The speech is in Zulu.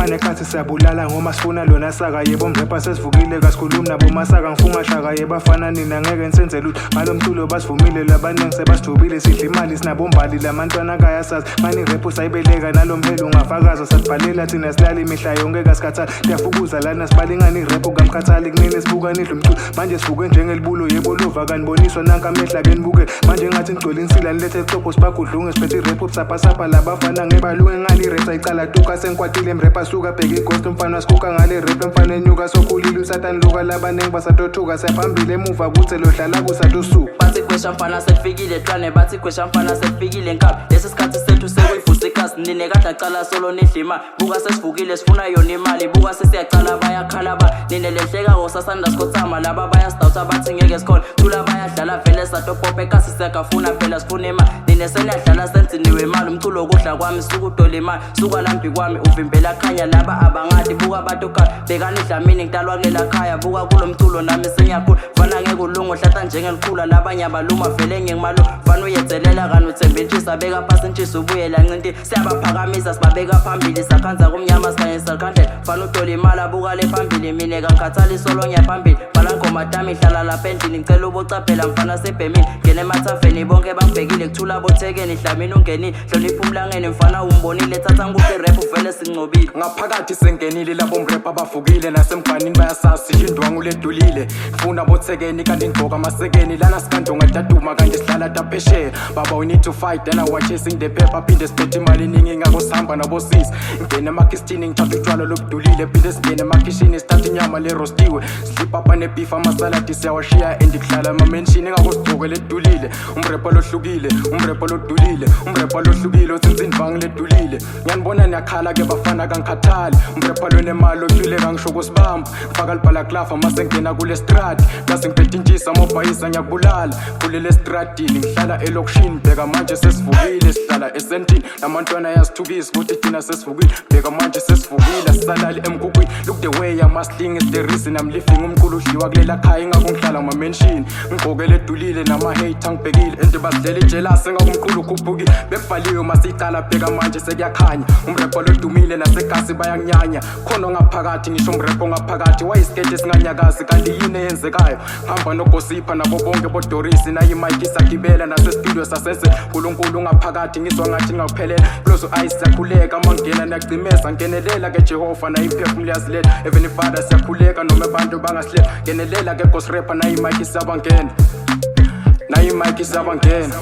Ngane khathi siyabulala ngoma sifuna lona saka. Yebo mrepha, sesivukile, kasikhulumi nabo masaka. Ngifunga shaka yebafana, nina ngeke nisenze lutho ngalo mculo. Basivumile labaningi, sebasijubile. Sidla imali, sinabombali, lamantwana kayasazi mani. Irephu sayibeleka nalo mhelo ungafakaza. Sasibhalela thina, silala imihla yonke, kasikhathali. Kuyafukuza lana, sibalingani irephu kamkhathali. Kunini sibuka nidla umculo, manje sivuke njengelibulo. Yebo lova kaniboniswa nanka amehla ke nibukele manje, ngathi nigcwele insila. Nilethe icopho sibagudlunge, siphethe irephu sapasapa. Labafana ngebalunge ngani irep sayicala tuka. Sengikwatile mrepha, suka bheka ighost. Umfana wasikuka ngale rep, mfana enyuka sokhulile usatani luka. Labaningi basatothuka, siyaphambili emuva kuthe lodlala kusatosuka. Bathi gwesha mfana, sekufikile tlwane. Bathi gwesha mfana, sekufikile nkabi. Lesi sikhathi sethu sekuyivusa ikhasi. Nine kade acala solo nidla imali. Buka, sesivukile, sifuna yona imali. Buka, sesiyacala, bayakhala ba nine lehlekako. Sasanda sikhothama, laba bayasidawutha, bathi ngeke sikhona. Thula, bayadlala vele, satopopa ekasi. Siyakafuna phela, sifuna imali. Nine seniyadlala, senziniwe imali. Umculo kudla kwami, sukudola imali, suka lambi kwami uvimbela khanya. Laba abangadi, buka batokhala bhekani dlamini. Ngitalwa kulela khaya, buka kulo mculo nami sengiyakhula. Fana ngeke ulungu hlata njengelikhula, labanye abaluma vele ngengimalu. Fana uyedzelela kani uthemba intshisa, beka phasi intshisa ubuyela ncinti. Siyabaphakamisa, sibabeka phambili, sakhanza kumnyama sikhanyisa likhandlela. Fana udola imali, abuka le phambili. Mina kangikhathali, solo ngiyaphambili. Bhala ngoma tami, hlala lapha endlini. Ngicela ubocaphela mfana sebhemini, ngena emathafeni, bonke bangibhekile. Kuthula bothekeni, dlamini ungenile, hlonipha umlangeni. Mfana umbonile, thatha ngikuphi irep, vele sincobile. Ngaphakathi sengenile, labo mrepha bavukile, nasemganini bayasasi indwangu ledulile. Funa bothekeni kanti ngigqoka amasekeni lana, sikandonga daduma kanti sihlala taphesheya. Baba, we need to fight and we chasing the paper. Phinde siphethe imali eningi, ngako sihamba nabosisi. Ngene emakhisitini, ngithatha utshwala lobudulile. Phinde singene emakhishini, sithatha inyama lerostiwe, sidla ipapa nebeef, amasaladi siyawashiya. And kuhlala emamenshini, ngako sigcoke ledulile. Umrepha lohlukile, umrepha lodulile, umrepha lohlukile othinta indwangu ledulile. Ngiyanibona niyakhala ke bafana, kangikhathali. Umrepha lonemali othule, kangisho kusibamba. Ngifaka libhalaklafa mase ngena kule stradi, ngase ngiphethe intshisa amabhayisa, ngiyakubulala. Khulele estradini, ngihlala elokishini. Bheka manje sesivukile, sihlala esentini, namantwana ayasithukisa ukuthi thina sesivukile. Bheka manje sesivukile, asisalali emkhukhwini. Look the way ama-sling is the reason I'm living. Umkhulu udliwa kulela khaya, ingakho ngihlala ngama-mansion, ngigqokele edulile, nama-hate angibhekile and basidlela ijelasi, engako umqulu ukhuphukile. Bekubhaliwe masiyicala, bheka manje sekuyakhanya. Umrepho lodumile nasekasi bayanginyanya, khona ngaphakathi ngisho umrepho ngaphakathi wayisikete esinganyakazi. Kanti yini eyenzekayo? Hamba nogosipha nabo bonke bodorisi, nayimayiki sagibela nasestudio sasenze. Nkulunkulu ngaphakathi ngizwa ngathi ngakuphelela. Close eyes, siyakhuleka, mangena niyacimeza. Ngenelela ke Jehova, nayo imphefumulo yazilela. Heavenly Father, siyakhuleka noma abantu bangasihlela. Ngenelela ke ghost rapper, nayo imayiki siyabangena, nayo imayiki siyabangena.